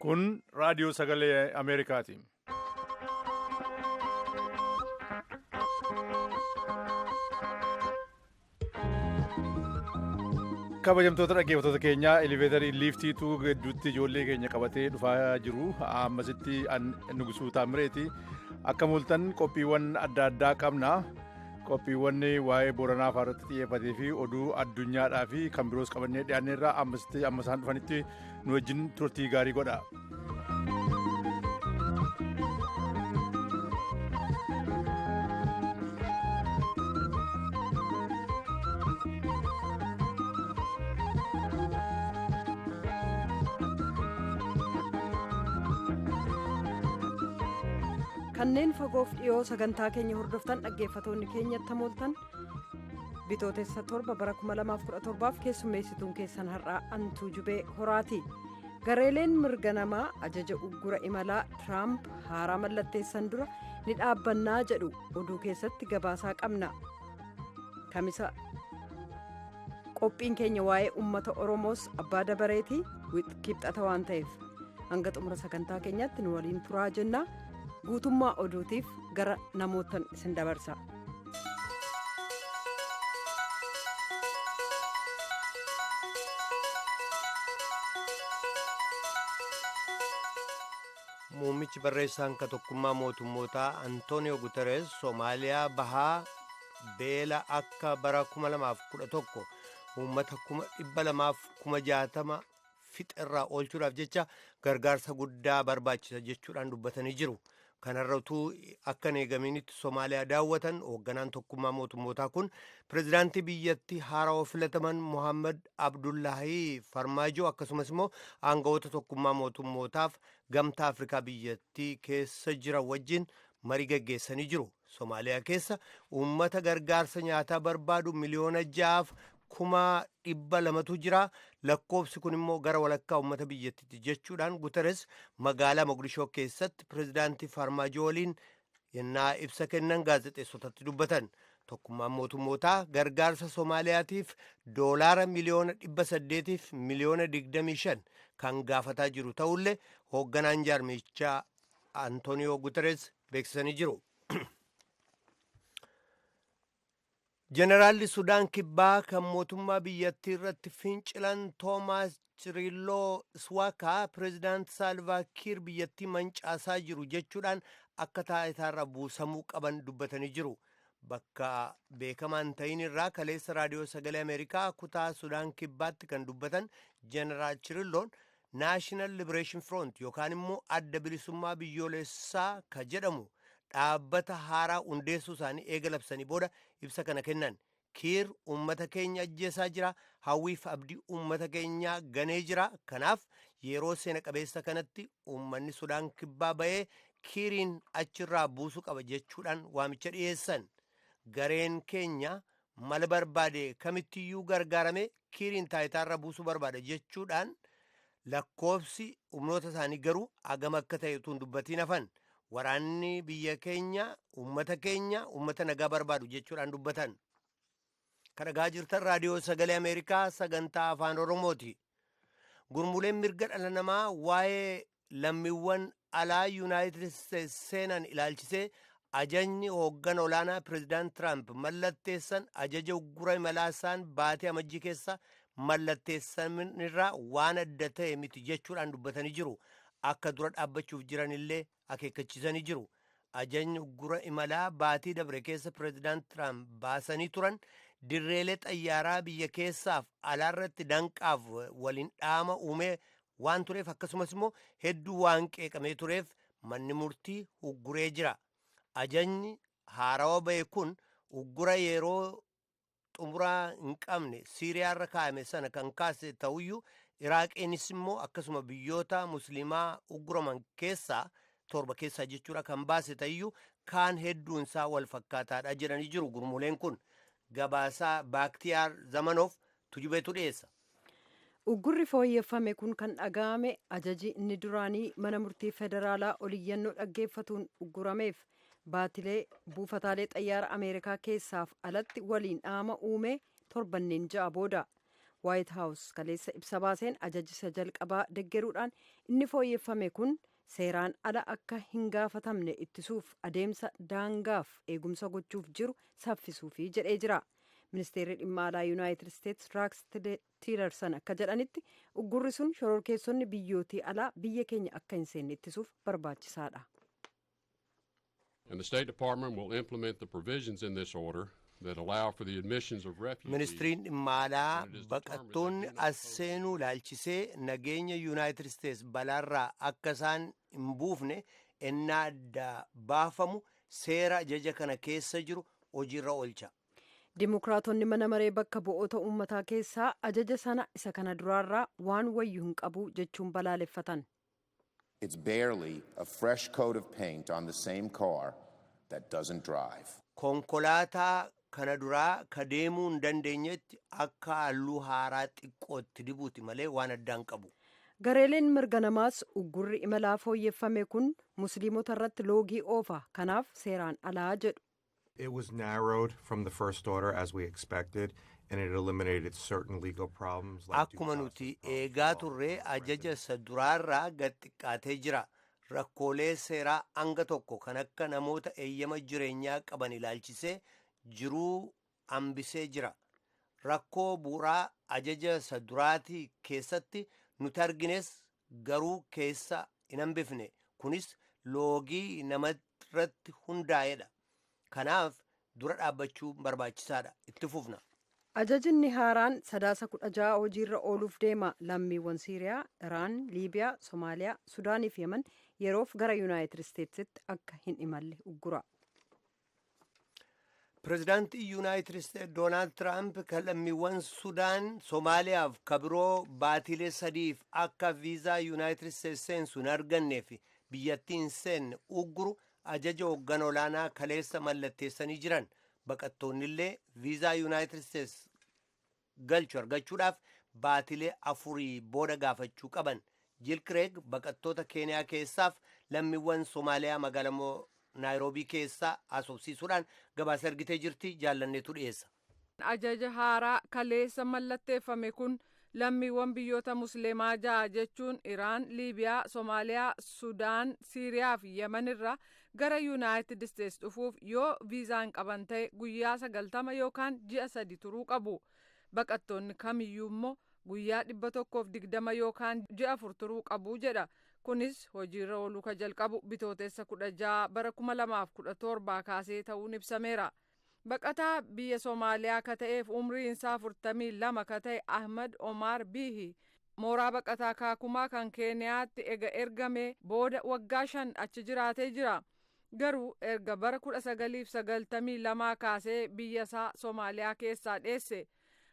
Kun raadiyoo sagalee Ameerikaati. Kabajamtoota dhaggeeffattoota keenyaa eleveetarii liiftiitu gidduutti ijoollee keenya qabatee dhufaa jiru. Ammasitti Nugusuu Taamireeti. Akka mul'atan qophiiwwan adda addaa qabna. Qophiiwwan waa'ee Booranaa fa'aa irratti xiyyeeffatee fi oduu addunyaadhaa fi kan biroos qabannee dhiyaanneerra ammasitti amma isaan dhufanitti nu wajjin turtii gaarii godha. Kanneen fagoof dhiyoo sagantaa keenya hordoftan dhaggeeffatoonni keenyatti mooltan bitootessa 7 bara 2017 keessummeessituun keessan har'aa Antuu Jubee Horaati. Gareeleen mirga namaa ajaja uggura imalaa Tiraamp haaraa mallatteessan dura ni dhaabbannaa jedhu oduu keessatti gabaasaa qabna. Kamisa qophiin keenya waa'ee uummata Oromoos abbaa dabareetii kibxata waan ta'eef hanga xumura sagantaa keenyaatti nu waliin turaa jenna. Guutummaa oduutiif gara namootan isin dabarsa. Muummichi barreessaan ka tokkummaa mootummootaa Antooniyoo Guterres Soomaaliyaa bahaa beela akka bara 2011 uummata 260,000 fixirraa oolchuudhaaf jecha gargaarsa guddaa barbaachisa jechuudhaan dubbatanii jiru. Kanarra utuu akka hin eegaminitti Somaaliyaa daawwatan hoogganaan tokkummaa mootummootaa kun pirezidaantii biyyattii haarawaa filataman Mohaammed Abdullahi Farmaajoo akkasumas immoo aangawoota tokkummaa mootummootaaf gamtaa Afrikaa biyyattii keessa jiran wajjin marii geggeessanii jiru. Somaaliyaa keessa uummata gargaarsa nyaataa barbaadu 6,200,000 jira. Lakkoofsi kun immoo gara walakkaa uummata biyyattiitti jechuudhaan Guterres magaalaa Mogadishoo keessatti pirezidaantii Farmaajoo waliin yennaa ibsa kennan gaazexeessotatti dubbatan. Tokkummaan mootummootaa gargaarsa Somaaliyaatiif doolaara 825,000,000 kan gaafataa jiru ta'ullee hoogganaan jaarmichaa Antooniyoo Guterres beeksisanii jiru. Jeneraalli Sudaan Kibbaa kan mootummaa biyyattii irratti fincilan Toomaas Chirilloo Swaakaa pirezidaant Saalvaa Kiir biyyattii mancaasaa jiru jechuudhaan akka taayitaarra buusamuu qaban dubbatanii jiru. Bakka beekamaan ta'in irraa kaleessa raadiyoo sagalee Ameerikaa kutaa Sudaan Kibbaatti kan dubbatan Jeneraal Chirilloon Naashinaal Libereeshin Front yookaan immoo adda bilisummaa biyyoolessaa ka jedhamu dhaabbata haaraa hundeessuu isaanii eega labsanii booda ibsa kana kennan. Kiir uummata keenya ajjeesaa jira, hawwiif abdii uummata keenyaa ganee jira. Kanaaf yeroo seena qabeessa kanatti uummanni Sudaan Kibbaa ba'ee Kiiriin achirraa buusuu qaba jechuudhaan waamicha dhiyeessan. Gareen keenya mala barbaade kamittiyyuu gargaarame Kiiriin taayitaarra buusuu barbaada jechuudhaan lakkoofsi humnoota isaanii garuu hagam akka ta'e utuu hin dubbatiin hafan. Waraanni biyya keenya uummata keenya uummata nagaa barbaadu jechuudhaan dubbatan. Kan dhagaa jirtan raadiyoo sagalee Ameerikaa sagantaa afaan Oromooti. Gurmuuleen mirga dhala namaa waa'ee lammiiwwan alaa Yuunaayitid Isteetsi seenan ilaalchisee ajajni hooggan olaanaa pirezidaant Tiraamp mallatteessan ajaja uggura imalaa isaan baatee amajjii keessa mallatteessanirraa waan adda ta'e miti jechuudhaan dubbatanii jiru. Akka dura dhaabbachuuf jiran illee akeekkachiisanii jiru. Ajajni uggura imalaa baatii dabre keessa pirezidaant Tiraamp baasanii turan dirreelee xayyaaraa biyya keessaaf alaarratti danqaaf waliin dhaama uumee waan tureef akkasumas immoo hedduu waan qeeqamee tureef manni murtii ugguree jira. Ajajni haarawa ba'e kun uggura yeroo xumuraa hin qabne Siiriyaarra kaa'ame sana kan kaase ta'uyyuu Iraaqiinis immoo akkasuma biyyoota musliimaa ugguraman keessaa 7 keessaa jechuudha kan baase ta'uyyuu kaan hedduun isaa wal fakkaataadha jedhanii jiru gurmuuleen kun. Gabaasaa Baaktiyaar Zamanoof tujubeetu dhiyeessa. Uggurri fooyyeffame kun kan dhaga'ame ajaji inni duraanii mana murtii federaalaa oliyyannoo dhaggeeffatuun uggurameef baatilee buufataalee xayyaara Ameerikaa keessaaf alatti waliin dhaama uume torbanneen 6 booda. Waayit Haawus kaleessa ibsa baaseen ajajisa jalqabaa deggeruudhaan inni fooyyeffame kun seeraan ala akka hin gaafatamne ittisuuf adeemsa daangaaf eegumsa gochuuf jiru saffisuufi jedhee jira. Ministeerri dhimma alaa Yuunaayitid Isteets Raaks Tiilarsan akka jedhanitti uggurri sun shororkeessonni biyyootii alaa biyya keenya akka hin seenne ittisuuf barbaachisaadha. And the State Department will implement the provisions in this order that allow for the admissions of refugees. Ministiriin dhimma alaa baqattoonni as seenuu ilaalchisee nageenya Yuunaayitid Isteets balaarraa akka isaan hin buufne ennaa adda baafamu seera ajaja kana keessa jiru hojiirra oolcha. Dimokiraatonni mana maree bakka bu'oota uummataa keessaa ajaja sana isa kana duraarraa waan wayyu hin qabu jechuun balaaleffatan. It's barely a fresh coat of paint on the same car that doesn't drive. Konkolaataa kana duraa ka deemuu hin dandeenyetti akka halluu haaraa xiqqootti dibuuti malee waan addaan qabu. Gareeleen mirga namaas uggurri imalaa fooyyeffame kun musliimota irratti loogii oofa, kanaaf seeraan alaa jedhu. It was narrowed from the first order as we expected, and it eliminated certain legal problems. Like due Akkuma nuti process problems eegaa involved turre with ajaja residents. isa duraarraa gad xiqqaatee jira. Rakkoolee seeraa hanga tokko kan akka namoota eeyyama jireenyaa qaban ilaalchisee jiruu hambisee jira. Rakkoo bu'uuraa ajaja isa duraatii keessatti nuti argines garuu keessa hin hambifne. Kunis loogii namarratti hundaa'edha. Kanaaf dura dhaabbachuu barbaachisaadha. Itti fufna. Ajajinni haaraan Sadaasa 16 hojiirra ooluuf deema. Lammiiwwan Siiriyaa, Iraan, Liibiyaa, Somaaliyaa, Sudaanii fi Yemen yeroof gara Yuunaayitid Isteetsitti akka hin imalle uggura. Pireezidaantii Yuunaayitid Isteetsi Doonaald Tiraamp kan lammiiwwan Sudaan, Somaaliyaaf ka biroo baatilee 3f akka viizaa Yuunaayitid Isteetsi seensu hin argannee fi biyyattii hin seenne ugguru ajaja hooggan olaanaa kaleessa mallatteessanii jiran. Baqattoonni illee viizaa Yuunaayitid Isteetsi galchu argachuudhaaf baatilee 4 booda gaafachuu qaban. Jiil Kireeg baqattoota Keeniyaa keessaaf lammiiwwan Somaaliyaa magaalaa Naayiroobii keessaa haasofsiisuudhaan gabaasa ergitee jirti. Jaallanneetu dhiyeessa. Ajaja haaraa kaleessa mallatteeffame kun lammiiwwan biyyoota musliimaa ja'a jechuun Iraan, Liibiyaa, Somaaliyaa, Sudaan, Siiriyaa fi Yemen irraa gara Yuunaayitid Isteets dhufuuf yoo viizaan qaban ta'e guyyaa 90 yookaan ji'a 3 turuu qabu. Baqattoonni kamiyyuu immoo guyyaa 120 yookaan ji'a 4 turuu qabu jedha. Kunis hojiirra ooluu ka jalqabu Bitootessa 16 bara 2017 kaasee ta'uun ibsameera. Baqataa biyya Somaaliyaa ka ta'eef umriin isaa 42 ka ta'e Ahmad Omar Bihi mooraa baqataa Kaakumaa kan Keeniyaatti ega ergame booda waggaa 5 achi jiraatee jira. Garuu erga bara 1992 kaasee biyya isaa Somaaliyaa keessaa dheesse.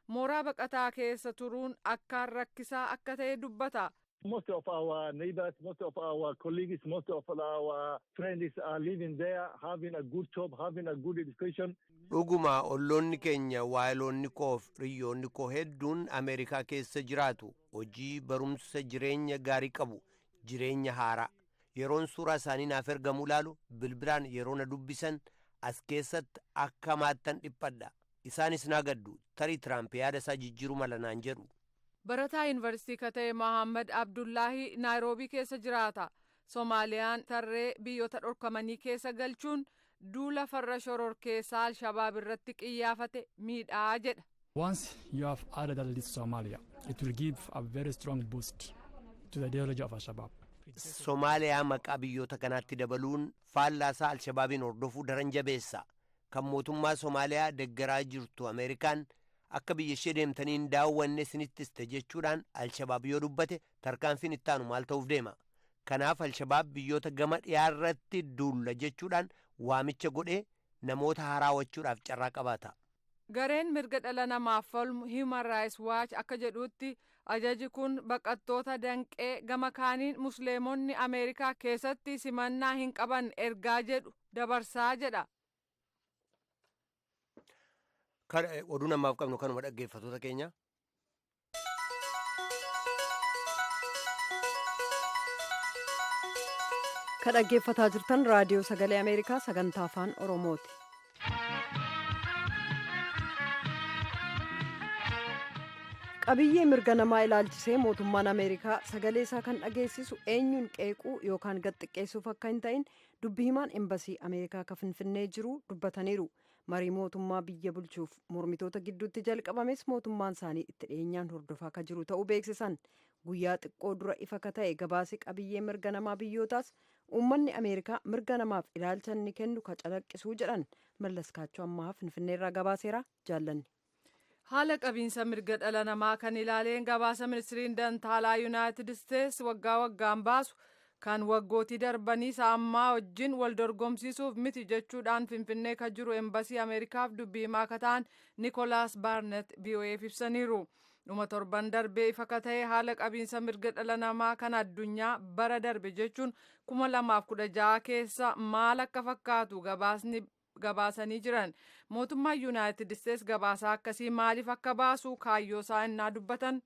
Mooraa baqataa keessa turuun akkaan rakkisaa akka ta'e dubbata. Most of our neighbors, most of our colleagues, most of our friends are living there, having a good job, having a good education. Dhuguma olloonni keenya, waayiloonni koo fi hiriyoonni koo hedduun Ameerikaa keessa jiraatu. Hojii, barumsa, jireenya gaarii qabu, jireenya haaraa. Yeroon suuraa isaanii naaf ergamu ilaalu, bilbilaan yeroo na dubbisan as keessatti akka maattan dhiphadha. Isaanis naa gaddu. Tarii Tiraamp yaada isaa jijjiiruu mala naan jedhu. Barataa yuunivarsiitii ka ta'e Mohaammed Abdullaahi Naayiroobii keessa jiraata. Soomaaliyaan tarree biyyoota dhorkamanii keessa galchuun duula farra shororkeessaa Alshabaab irratti qiyyaafate miidhaa jedha. Once you have added that list Somalia, it will give a very strong boost to the ideology of Al-Shabaab. Somaaliyaa maqaa biyyoota kanaatti dabaluun faallaasaa Alshabaabiin hordofuu daran jabeessa. Kan mootummaa Somaaliyaa deggaraa jirtu Ameerikaan akka biyya ishee deemtanii hin daawwanne isinittiste jechuudhaan Alshabaab yoo dubbate tarkaanfiin ittaanu maal ta'uuf deema? Kanaaf Alshabaab biyyoota gama dhiyaarratti duulla jechuudhaan waamicha godhee namoota haraawwachuudhaaf carraa qabaata. Gareen mirga dhala namaaf falmu Human Rights Watch akka jedhutti ajaji kun baqattoota danqee gama kaaniin musliimonni Ameerikaa keessatti simannaa hin qaban ergaa jedhu dabarsaa jedha. Oduu namaaf qabnu kanuma, dhaggeeffattoota keenya. Ka dhaggeeffataa jirtan raadiyoo Sagalee Ameerikaa sagantaa Afaan Oromooti. Qabiyyee mirga namaa ilaalchisee mootummaan Ameerikaa sagalee isaa kan dhageessisu eenyuun qeequu yookaan gad xiqqeessuuf akka hin ta'in dubbi himaan embasii Ameerikaa ka Finfinnee jiru dubbataniiru. Marii mootummaa biyya bulchuuf mormitoota gidduutti jalqabames mootummaan isaanii itti dhiyeenyaan hordofaa akka jiru ta'uu beeksisan. Guyyaa xiqqoo dura ifa ka ta'e gabaasi qabiyyee mirga namaa biyyootaas uummanni Ameerikaa mirga namaaf ilaalcha inni kennu ka calaqqisuu jedhan. Mallas Kaachoo ammaa Finfinneerraa gabaaseera, jaallanni. Haala qabiinsa mirga dhala namaa kan ilaaleen gabaasa ministiriin dantaalaa Yuunaayitid Isteets waggaa waggaan baasu kan waggootii darbanii isa ammaa wajjin wal dorgomsiisuuf miti jechuudhaan Finfinnee kan jiru embasii Ameerikaaf dubbii himaa akka ta'an Nikolaas Baarnet VOAf ibsaniiru. Dhuma torban darbee ifa ka ta'e haala qabiinsa mirga dhala namaa kan addunyaa bara darbe jechuun 2016 keessa maal akka fakkaatu gabaasni gabaasanii jiran. Mootummaan Yuunaayitid Isteets gabaasaa akkasii maaliif akka baasu kaayyoo isaa innaa dubbatan.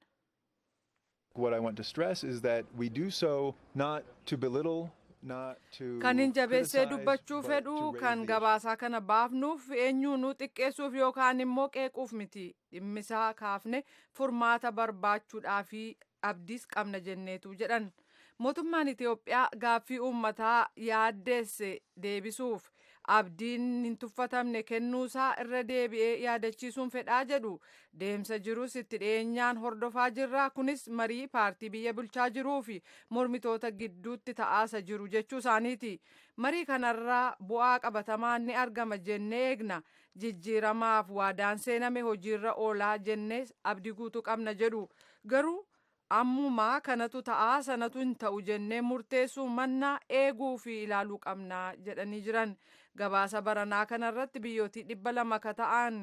What I want to stress is that we do so not to belittle, not to Kan hin jabeessee criticize, dubbachuu but to fedhu raise kan the gabaasaa kana baafnuuf eenyuunuu xiqqeessuuf yookaan immoo qeequuf miti. Dhimmisaa kaafne furmaata barbaachuudhaafi abdiis qabna jenneetu jedhan. Mootummaan Itiyoophiyaa gaaffii uummataa yaaddeesse deebisuuf abdiin hin tuffatamne kennuusaa irra deebi'ee yaadachiisuun fedhaa jedhu. Deemsa jirus itti dhiyeenyaan hordofaa jirra. Kunis marii paartii biyya bulchaa jiruu fi mormitoota gidduutti ta'aasa jiru jechuu isaaniiti. Marii kanarraa bu'aa qabatamaan ni argama jennee eegna. Jijjiiramaaf waadaan seename hojiirra oolaa jennee abdii guutuu qabna jedhu. Garuu ammumaa kanatu ta'aa sanatu hin ta'u jennee murteessuu mannaa eeguu fi ilaaluu qabnaa jedhanii jiran. Gabaasa baranaa kanarratti biyyootii 200 ka ta'an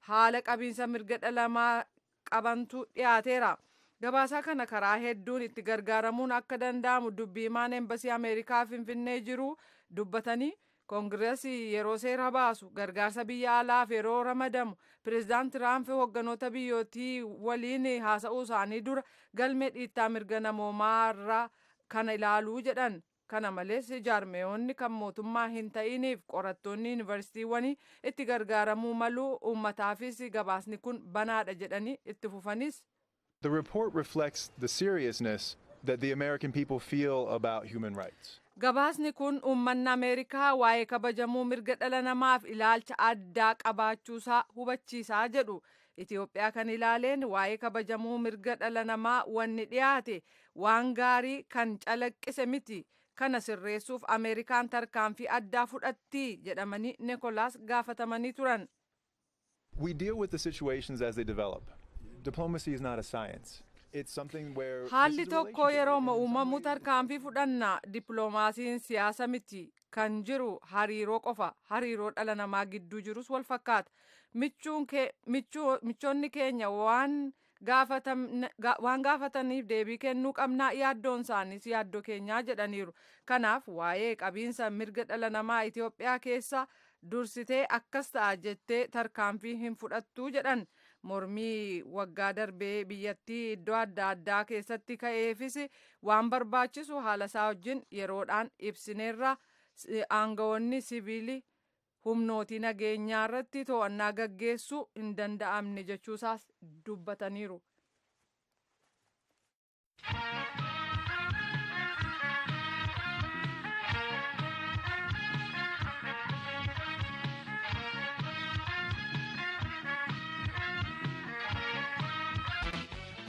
haala qabiinsa mirga dhala namaa qabantu dhiyaateera. Gabaasaa kana karaa hedduun itti gargaaramuun akka danda'amu dubbii himaan embasii Ameerikaa Finfinnee jiru dubbatanii, koongireesii yeroo seera baasu, gargaarsa biyya alaaf yeroo ramadamu, pireezidaant Tiraamp hogganoota biyyootii waliin haasa'uu isaanii dura galmee dhiittaa mirga namoomaa irraa kana ilaaluu jedhan. Kana malees jaarmeewonni kan mootummaa hin ta'iniif qorattoonni yuunivarsiitiiwwanii itti gargaaramuu malu, uummataafis gabaasni kun banaadha jedhanii itti fufanis. The report reflects the seriousness that the American people feel about human rights. Gabaasni kun uummanni Ameerikaa waa'ee kabajamuu mirga dhala namaaf ilaalcha addaa qabaachuusaa hubachiisaa jedhu. Itoophiyaa kan ilaaleen waa'ee kabajamuu mirga dhala namaa wanni dhiyaate waan gaarii kan calaqqise miti. Kana sirreessuuf Ameerikaan tarkaanfii addaa fudhatti jedhamanii Nikolaas gaafatamanii turan. We deal with the situations as they develop. Diplomacy is not a science. It's something where this Haalli is a tokko relationship. yeroo uumamu tarkaanfii fudhanna. Dippiloomaasiin siyaasa miti. Kan jiru hariiroo qofa. Hariiroo dhala namaa gidduu jirus wal fakkaata. Michoonni keenya waan gaafataniif deebii kennuu qabnaa, yaaddoon isaaniis yaaddoo keenyaa jedhaniiru. Kanaaf waa'ee qabiinsa mirga dhala namaa Itoophiyaa keessa dursitee akkas ta'a jettee tarkaanfii hin fudhattu jedhan. Mormii waggaa darbee biyyattii iddoo adda addaa keessatti ka'eefis waan barbaachisu haala isaa wajjin yeroodhaan ibsineerra. Aangawoonni siviilii humnootii nageenyaa irratti to'annaa gaggeessuu hin danda'amne jechuusaas dubbataniiru.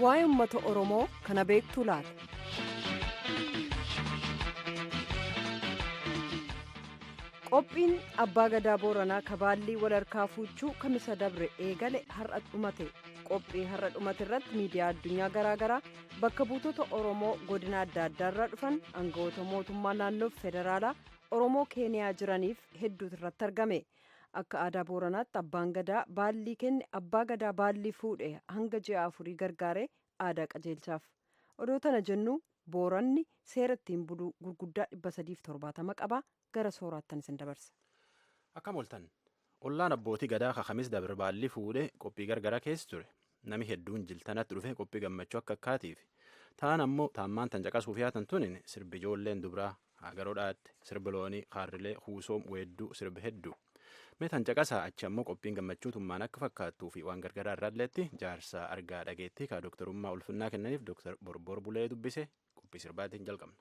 Waa'ee uummata Oromoo kana beektuu laata? Qophiin Abbaa Gadaa Booranaa kabaallii walharkaa fuuchuu kamisa dabre eegale har'a dhumate. Qophii har'a dhumate irratti miidiyaa addunyaa garaagaraa, bakka buutota Oromoo godina adda addaarraa dhufan, aangawoota mootummaa naannoof federaalaa, Oromoo Keeniyaa jiraniif hedduutu irratti argame. Akka aadaa Booranaatti abbaan gadaa baallii kenne abbaa gadaa baallii fuudhe hanga ji'a 4 gargaaree aadaa qajeelchaaf. Odoo tana jennu Booranni seera ittiin buluu gurguddaa 370 qaba. Gara sooraattan isin dabarsa. Akkam ooltan. Ollaan abbootii gadaa kakamis dabre baalli fuudhee qophii gargaraa keessa ture. Nami hedduun jiltanatti dhufe qophii gammachuu akka akkaatiif. Taan ammoo taammaan tan caqasuuf yaatan tunin sirbi ijoolleen dubraa hagaroo dhaatte, sirbi loonii, kaarrilee, huusoom, weedduu, sirbi hedduu. Mee tan caqasaa achi ammoo qophiin gammachuutummaan akka fakkaattuu fi waan gargaraa irraalleetti jaarsa argaa dhageetti ka dooktarummaa ulfinnaa kennaniif dooktar Borbor Bulee dubbise qophii sirbaatiin jalqabna.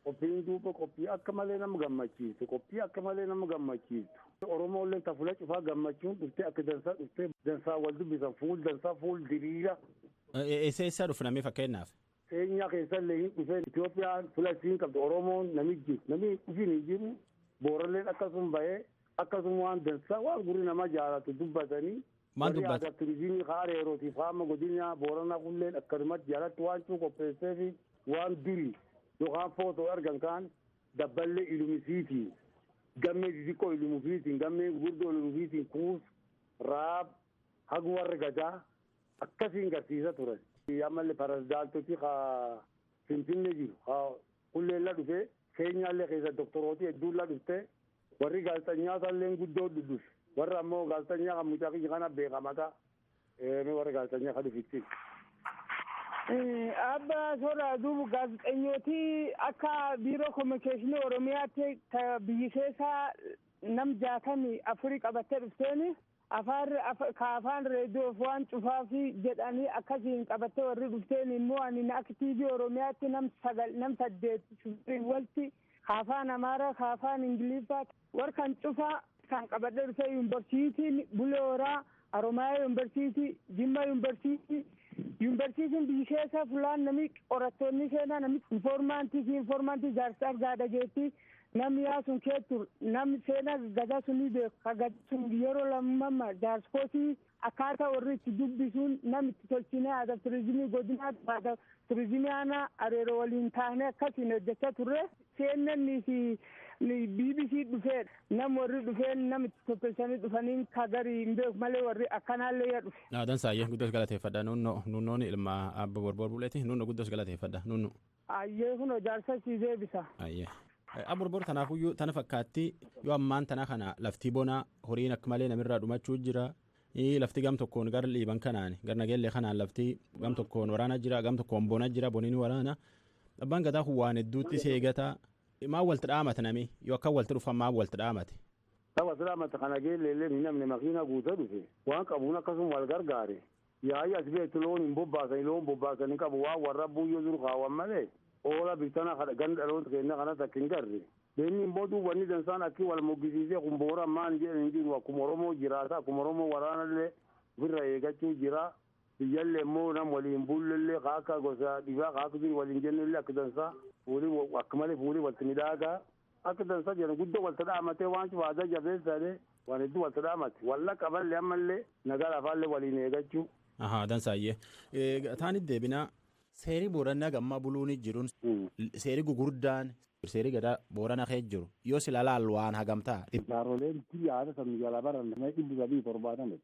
Qophiin duuba qophii akka malee nama gammachiistu, qophii akka malee nama gammachiistu. Oromoolleen tafula cufaa gammachuun dhuftee akka dansaa dhuftee dansaa wal dubbisan, fuul dansaa fuul diriira. Eessa eessaa dhufu namni fakkeenyaaf? Keenyaa keessallee hin dhufeen, Itoophiyaan fula isiin qabdu, Oromoon namichi namni dhufin hin jiru. Booralleen akkasuma bahee akkasuma waan dansaa waan gurri nama jaalatu dubbatanii. Maal dubbata? Warri turizimii haara yerootiif haama godina Booranaa kulleen akkanumatti jaalatti waan cuu qopheessee fi waan durii yookaan footoo argan kaan dabballee ilumisiitiin, gammee xixiqqoo ilumufiitiin, gammee gurguddoo ilumufiitiin, kuus raab hagu warra gadaa akkasiin garsiisa turan. Ammallee pirezidaantoti haa Finfinnee jiru haa kulleella dhufee, Keenyaallee keessa doktorooti hedduulla dhuftee, warri gaazexanyaatallee guddoo dhufe, warra ammoo gaazexanyaa kan mucaa kiyya kana beekamataa warra gaazexanyaa kan dhufitti. Abba Soraa, duuba gaazexeessitooti akka biiroo kominikeeshinii Oromiyaatti biyyi keessaa nam 64 qabattee dhufteeni afaan ka afaan reediyoof waan cufaafi jedhanii akkasiin qabattee warri dhufteen immoo ani akka TV Oromiyaatti nam 9, nam 8 shufirii walti ka afaan Amaaraa, ka afaan Ingiliffaa, warra kan cufaa kan qabadhee dhufee yuunivarsiitiin Bulee Horaa, Haromaayaa Yuunivarsiitii, Jimma Yuunivarsiitii, yuunivarsiitiin biyyi keessa fulaan nami qorattoonni seenaa, nami informaantii fi informaantii jaarsa argaa dhageetti, namni yaa sun keettu namni seenaa gadaa sun ni beeku. Ka gadaa sun yeroo lammamma jaarskootii akkaataa warri itti dubbisuun nam itti tolchinee aadaa turizimii godinaa, aadaa turizimii aanaa areeroo waliin taanee akkasiin hojjechaa turre. CNN fi BBC dhufee nam warri dhufeen nam itti tolchanii dhufanii ka garii hin beeku malee warri akkanaallee yaa dhufe. Dansaayyee, guddoos galateeffadha. Nunnoon ilma abba Borbor Buleeti. Nunno, guddoos galateeffadha nunno. Ayyee, kun jaarsa sii deebisa. Ayyee. Borbor, tanaafuyyuu tana fakkaatti yoo ammaan tana kana lafti bonaa, horiin akka malee namirraa dhumachuu jira. Lafti gam tokkoon gar liiban kanaan gar nageellee kanaan lafti gam tokkoon waraana jira, gam tokkoon bona jira, boniin waraana. Abbaan gadaa kun waan hedduutti seegata. Maal walti dhaamate nami yoo akka walti dhufan, maal walti dhaamate? Walti dhaamate kana geelleellee ni namni makiina guutee dhufe waan qabuun akkasuma wal gargaare. Yaa'ii as beektu loon hin bobbaasani, loon bobbaasanii qabu waan warra buyyoo jiru kaawwan malee oola bitana ganda dhaloota keenya kanas akka hin garre. Leenni immoo duuba wanni dansaan akki wal moggisiisee kun boora maan jedhan hin jiru, akkuma Oromoo jiraata, akkuma Oromoo waraanallee ofirra eegachuu jira. Biyyallee immoo nam waliin bullellee ka akka gosa dhibaa ka akka jiru waliin jennellee akka dansaa fuulii akka malee fuulii walti midhaagaa akka dansaa jedhan guddoo walta dhaamatee waan cufa aadaa jabeessaadhe waan hedduu walta dhaamate walla qaballee ammallee nagaa lafaallee waliin eegachuu. Ahaa, dansaayyee. Taanit deebinaa, seerii Booranaa gammaa buluun jiruun, seerii gugurdaan seerii gadaa Boorana kee jiru yoo sila laal waan hagamtaa. Jaaroleen yaada san jala baran 370.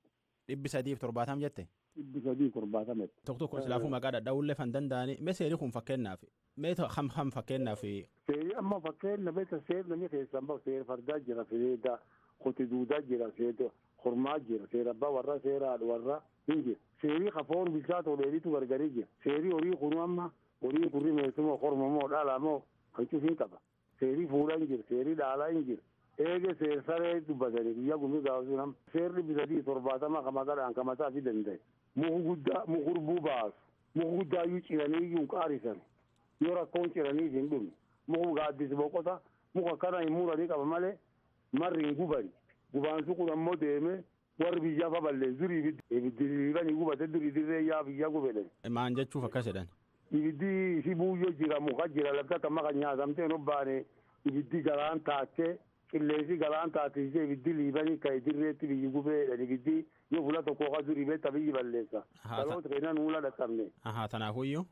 370 jette? 370. Tokko tokko silaafuu maqaa dhadhaa'ullee fan danda'ani. Mee seerii kun fakkeenyaaf mee ham ham fakkeenyaaf? Seerii amma fakkeenya beekta, seerri namni keessan bahu seera fardaa jira, seera qote duudaa jira, seera hormaa jira, seera abbaa warraa, seera haadha warraa hin jira. Seerii kafoon bilchaatoo dheeditu gargarii jira. Seerii horii kunu amma horii kurri meessumoo kormamoo dhaalamoo kan cufiin qaba. Seerii fuudhaa hin jira, seerii dhaalaa hin jira. Eege seer saree dubbatanii guyyaa gumii gaafasuu nama seerri 370 kan maqaadhaan kan mataa fi danda'e. Muku guddaa mukurbuu baasu. Muku guddaa iyyuu ciranii iyyuu hin qaarisan. Yoo rakkoon ciranii hin dhumne. Muku gaaddisi boqota Muka kana hin muranii qaba malee marri hin gubani. Gubaan kun ammoo deemee warri biyyaa fa balleessu durii ibiddi liibanii gubate durii dirree yaa biyya gubedhe. Maan jechuuf akkas jedhan. Ibiddi isi buuyyoo jira muka jira lafta kamma kan nyaatamtee hin obbaane ibiddi galaan taattee qilleensi galaan taattee ibiddi liibanii ka'e dirreetti biyyi gubeedhan ibiddi yoo fuula tokko ka durii beekta biyyi balleessa. Dhaloota keenya nuula dhaqqabne. Tanaafuyyuu.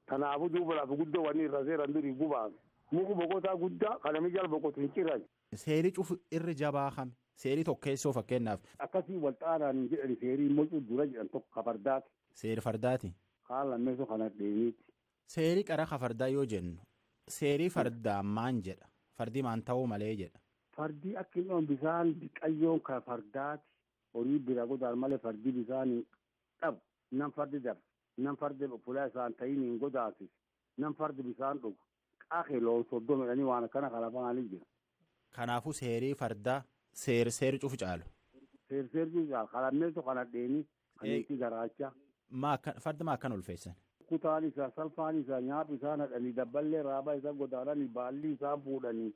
Kanaafuu duuba lafa guddoo wanni irra seeran durii gubaame. Muku boqotaa guddaa kana jala boqotu hin ciran. Seerii cufu irri jabaa kame. Seerii tokkeessoo fakkeenyaaf. Akkasii wal xaaraan hin jedhan seerii immoo dura jedhan tokko ka fardaati. Seeri fardaati. Kaan lammeessoo kana dheeniiti. Seerii qara ka fardaa yoo jennu seerii fardaa maan jedha. Fardi maan ta'uu malee jedha. Fardi akka inni bisaan biqayyoon ka fardaati. Horii bira godaan malee fardi bisaan hin dhabu. Nam fardi daba. Nam fardi fuula isaan ta'iin hin godaasis. Nam fardi bisaan dhugu. Qaaqee loon 30 jedhanii waan akkana kalafaanii jira. Kanaafuu seerii fardaa seer seer cufu caalu. Seer seer cufu caalu. Kalammeessoo kana dheeni kan itti garaacha. Fardi maa akkan ulfeessan? Kutaan isaa salfaan isaa nyaaphi isaa nadhanii dabballee raabaa isaa godaananii baalli isaa fuudhanii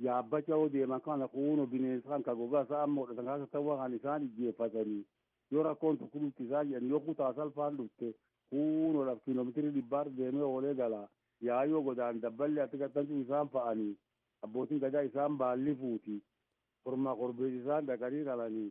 yaabbacha yoo deeman kana kuuno bineensa kan ka gogaa isaa amma hodhatan kaasa ta'uu kan isaan ijjeeffatanii yoo rakkoon tokko dhufti isaa jedhan yoo kutaa salfaan dhufte kuuno laf kiiloomeetirii 100 deemee oolee gala yaayyoo godaan dabballee ati gattantu isaan fa'anii abbootiin gadaa isaan baalli fuuti kormaa korbeessi isaan dhaqanii qalanii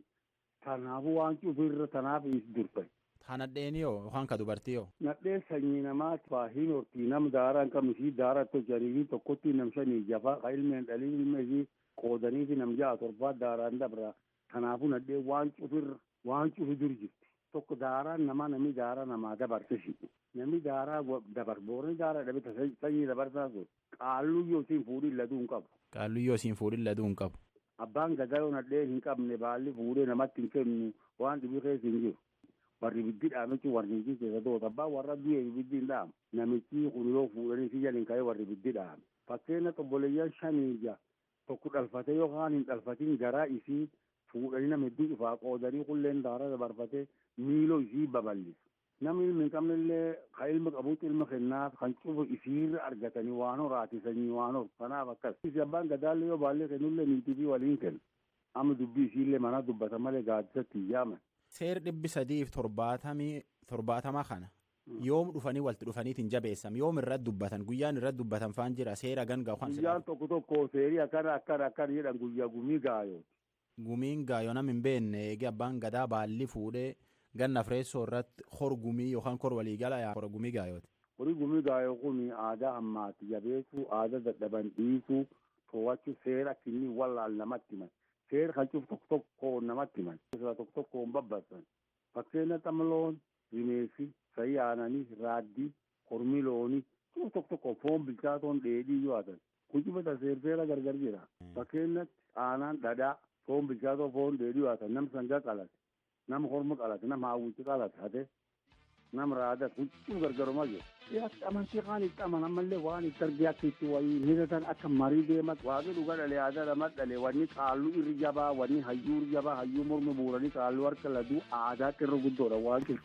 kanaafuu waan cufirra tanaaf is durfan. Ta nadheeniyoo yookaan ka dubartiiyoo. Nadheen sanyii namaa hin hortii nam daaraa hin qabne isii daaraa tolchanii fi tokkotti nam shanii jafa ka ilmeen dhalii ilma isii qoodanii fi nam 6 7 daaraan dabra. Kanaafuu nadheen waan cufirra waan cufi dur jirti. Tokko daaraan namaa namni daaraa namaa dabarte shi. Namni daaraa dabar boorni daaraa dhabe sanyii dabarsaa sun qaalluu yoo isiin fuudhin laduu hin qabu. Qaalluu yoo isiin fuudhin laduu hin qabu. Abbaan gadaa yoo nadheen hin qabne baalli fuudhee namatti hin kennu waan dhibii keessa hin jiru. Warri ibiddi dhaame jechuun warri hin keessa to'atu. Abbaan warra du'e ibiddi hin dhaamu. Namichi kun yoo fuudhanii si jaliin ka'ee warri ibiddi dhaame. Fakkeenya obboleeyyan 5 tokko dhalfatee yookaan hin dhalfatiin garaa isii fuudhanii nama hedduu cufaa qoodanii qulleen daaraa dabarfatee miiloo isii babal'isa. Namni ilmi hin qabnellee kan ilma qabutti ilma kennaaf kan cufu isiirra argatanii waan horaati sanyii waan horu. Kanaaf akkas. Abbaan gadaallee yoo baallee kennullee niitii fi waliin kenna. Amma dubbii isiillee mana dubbata malee gaaddisatti hin yaaman. Seer 370 kana yoom dhufanii walitti dhufaniitiin jabeessam yoom irratti dubbatan guyyaan irratti dubbatan faan jira seera gangaa kan Guyyaan tokko tokko seerii akkana akkana akkana jedhan guyyaa gumii gaayooti. Gumiin gaayoo nam hin beekne eegi abbaan gadaa baalli fuudhee ganna fireessoo irratti hor gumii yookaan kor waliigala hor gumii gaayooti. Horii gumii gaayoo kun aadaa ammaati jabeessuu aadaa dadhaban dhiisuu to'achuu seera akka inni wallaal namatti himan. Seera kan cufu tokko tokkoon namatti himan. Tokko tokkoon babbasan. Fakkeenya xamloon, rimeessi, sa'i aananii, raaddii, kormi loonii cufu tokko tokko foon bilchaatoon dheedhii yoo hatan. Kun cufata seera gargar jira. Fakkeenyatti aanaan dhadhaa, foon bilchaatoo foon dheedhii yoo hatan nam sangaa qalate, nam korma qalate, nam haawwichi qalate hate, nam raadate kun cufu gargarumaa jiru. Akka amantii kaan itti amanan ammallee waan itti argee akka itti wayii hidhatan akka marii deeman waaqni dhuga dhalee aadaa lama dhalee wanni qaalluu irri jabaa wanni hayyuu irri jabaa hayyuu morma buuranii qaalluu harka laduu aadaa irra guddoodha waan jiru.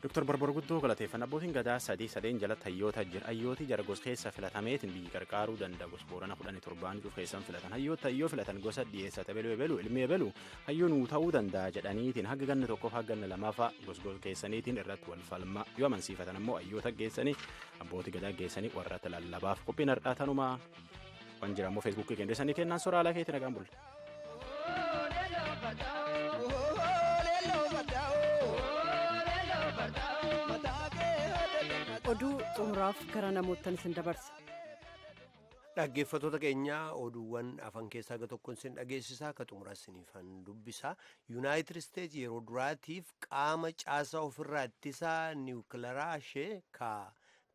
Dooktar Borbor Guddoo galateeffan abbootiin gadaa 3 jalatti hayyoota jira. Hayyooti jara gosa keessa filatameetiin biyyi qarqaaruu danda'a. Gosa Boorana 17 cuuf keessan filatan. Hayyoota hayyoo filatan gosa dhiyeessate beluu ebelu ilmi ebelu hayyoo nuu ta'uu danda'a jedhaniitiin haga ganna tokkoof haga ganna lamaafaa gosgos keessaniitiin irratti wal falma yoo amansiifatan ammoo hayyoota geessanii abbootii gadaa geessanii warra lallabaaf qophiin har'aa tanumaa waan jira ammoo feesbuukii kendeessanii kennaan soraa alaa keetti nagaan bulle. Oduu xumuraaf gara namoottan isin dabarsa. Dhaggeeffattoota keenya oduuwwan afan keessaa gara tokkoon isin dhageessisaa akka xumuraa isiniifan dubbisaa. Yuunaayitid Isteetsi yeroo duraatiif qaama caasaa ofirraa ittisaa niwukilaraa ishee ka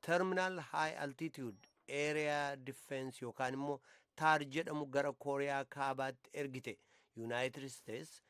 terminaal haay altitude area defense yookaan immoo taar jedhamu gara Kooriyaa Kaabaatti ergite. Yuunaayitid Isteetsi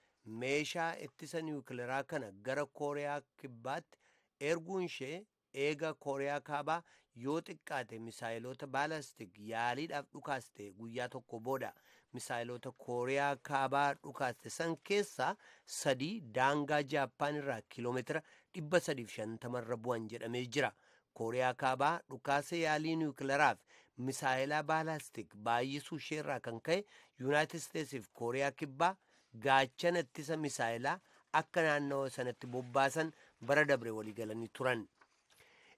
meeshaa ittisa niwukilaraa kana gara Kooriyaa Kibbaatti erguun ishee eega Kooriyaa Kaabaa yoo xiqqaate misaayiloota baalastik yaaliidhaaf dhukaaste guyyaa tokko booda misaayiloota Kooriyaa Kaabaa dhukaaste san keessaa 3 daangaa Jaappaan irraa kiiloomeetira 350 irra bu'an jedhamee jira. Kooriyaa Kaabaa dhukaasa yaalii niwukilaraaf Misaayilaa baalaastik baay'isuu isheerraa kan ka'e, Yuunaayitid Isteetsiif Kooriyaa Kibbaa gaachana ittisa misaayilaa akka naannawa sanatti bobbaasan bara dabre waliigalanii turan.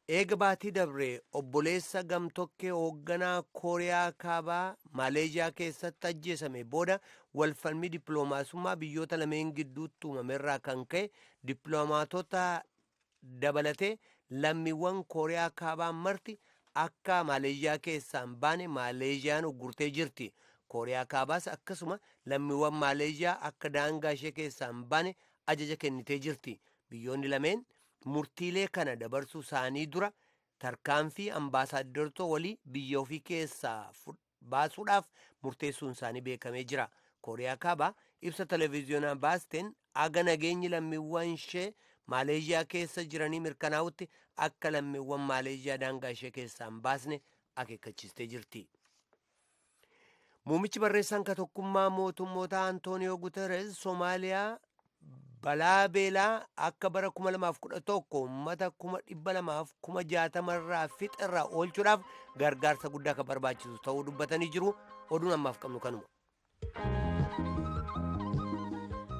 Eega baatii dabre obboleessa gamtokkee hoogganaa Kooriyaa Kaabaa Maaleeshiyaa keessatti ajjeesame booda, walfalmii dippiloomaasummaa biyyoota lameen gidduutti uumamerraa kan ka'e, dippiloomaatota dabalatee lammiiwwan Kooriyaa Kaabaa marti akka Maaleeshiyaa keessaan baane Maaleeshiyaan uggurtee jirti. Kooriyaa Kaabaas akkasuma lammiiwwan Maaleeshiyaa akka daangaa ishee keessaan baane ajaja kennitee jirti. Biyyoonni lameen murtiilee kana dabarsuu isaanii dura tarkaanfii ambaasaadartoota walii biyya ofii keessaa baasuudhaaf murteessuun isaanii beekamee jira. Kooriyaa Kaabaa ibsa televiziyoonaa baasteen aga nageenyi lammiiwwan ishee Maaleeshiyaa keessa jiranii mirkanaa'utti akka lammiiwwan Maaleeshiyaa daangaa ishee keessaa hin baasne akeekkachiistee jirti. Muummichi barreessaan ka Tokkummaa Mootummoota Antooniyoo Guterres Soomaaliyaa balaa beelaa akka bara 2011 uummata 260,000 irraa fixerraa oolchuudhaaf gargaarsa guddaa kan barbaachisu ta'uu dubbatanii jiru. Oduun ammaaf qabnu kanuma.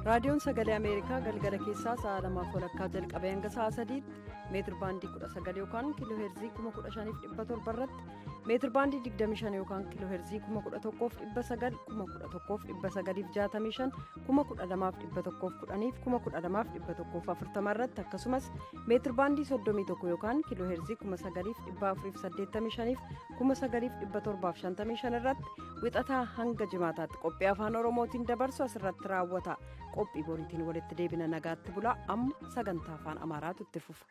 Raadiyoon Sagalee Ameerikaa galgala keessaa sa'a 2:30 jalqabee hanga sa'a 3tti meetir baandii 19 yookaan kiiloo heerzii 15,700 irratti, meetir baandii 25 yookaan kiiloo heerzii 11,900, 11,965, 12,110, 12,140 irratti, akkasumas meetir baandii 31 yookaan kiiloo heerzii 9,485, 9,755 irratti Wixataa hanga Jimaataatti qophii Afaan Oromootiin dabarsu asirratti raawwata. Qophii boriitiin walitti deebina. Nagaatti bulaa. Amma sagantaa Afaan Amaaraatu itti fufa.